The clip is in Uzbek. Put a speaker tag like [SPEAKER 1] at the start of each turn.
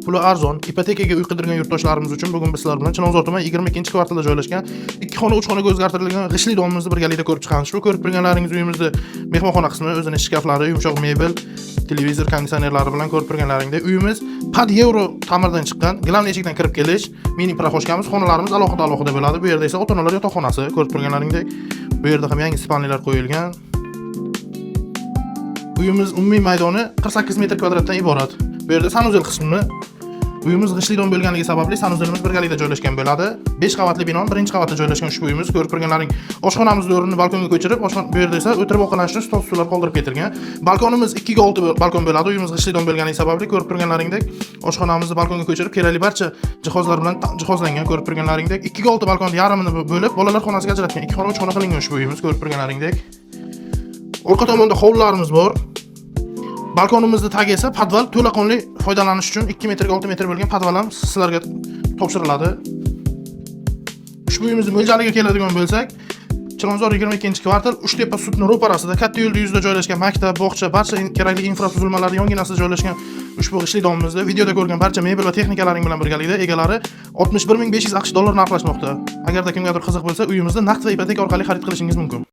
[SPEAKER 1] Puli arzon, ipotekaga uy qidirgan yurtdoshlarimiz uchun bugun biz sizlar bilan Chilonzor tumani 22-kvartalda joylashgan 2 xona, 3 xonaga o'zgartirilgan g'ishtli domimizni birgalikda ko'rib chiqamiz. Shu ko'rib turganlaringiz uyimizni mehmonxona qismi, o'zini shkaflari, yumshoq mebel, televizor, konditsionerlari bilan ko'rib turganlaringdek uyimiz под евро ta'mirdan chiqqan. Главный eshikdan kirib kelish, mini прихожка miz, xonalarimiz alohida alohida bo'ladi. Bu yerda esa ota-onalar yotoqxonasi, ko'rib turganlaringdek. Bu yerda ham yangi спальни lar qo'yilgan. Uyimiz umumiy maydoni 48 metr kvadratdan iborat. Bu yerda санузел qismi. Uyimiz g'ishtli dom bo'lganligi sababli санузел imiz birgalikda joylashgan bo'ladi. 5 qavatli bino, birinchi qavatda joylashgan ushbu uyimiz, ko'rib turganlaring, oshxonamizni o'rnini balkonga ko'chirib, oshxona bu yerda esa o'tirib ovqatlanish uchun stol stullar qoldirib ketilgan. Balkonimiz 2 ga 6 balkon bo'ladi. Uyimiz g'ishtli dom bo'lganligi sababli, ko'rib turganlaringdek, oshxonamizni balkonga ko'chirib, kerakli barcha jihozlar bilan jihozlangan, ko'rib turganlaringdek. 2 ga 6 balkonni yarmini bo'lib, bolalar xonasiga ajratgan. 2 xona, 3 xona qilingan ushbu uyimiz, ko'rib turganlaringdek. Orqa tomonda hovlilarimiz bor. Balkonimizni tagi esa podval, to'laqonli foydalanish uchun 2 metrga 6 metr bo'lgan podval ham sizlarga topshiriladi. Ushbu uyimizni mo'ljaliga keladigan bo'lsak, Chilonzor 22-kvartal, Uchtepa sudni ro'parasida, katta yo'lda yuzida joylashgan, maktab, bog'cha, barcha kerakli infratuzilmalar yonginasida joylashgan ushbu g'ishtli domimizda videoda ko'rgan barcha mebel va texnikalaring bilan birgalikda egalari 61 500 AQSh dollar narxlashmoqda. Agarda kimgadir qiziq bo'lsa, uyimizni naqd va ipoteka orqali xarid qilishingiz mumkin.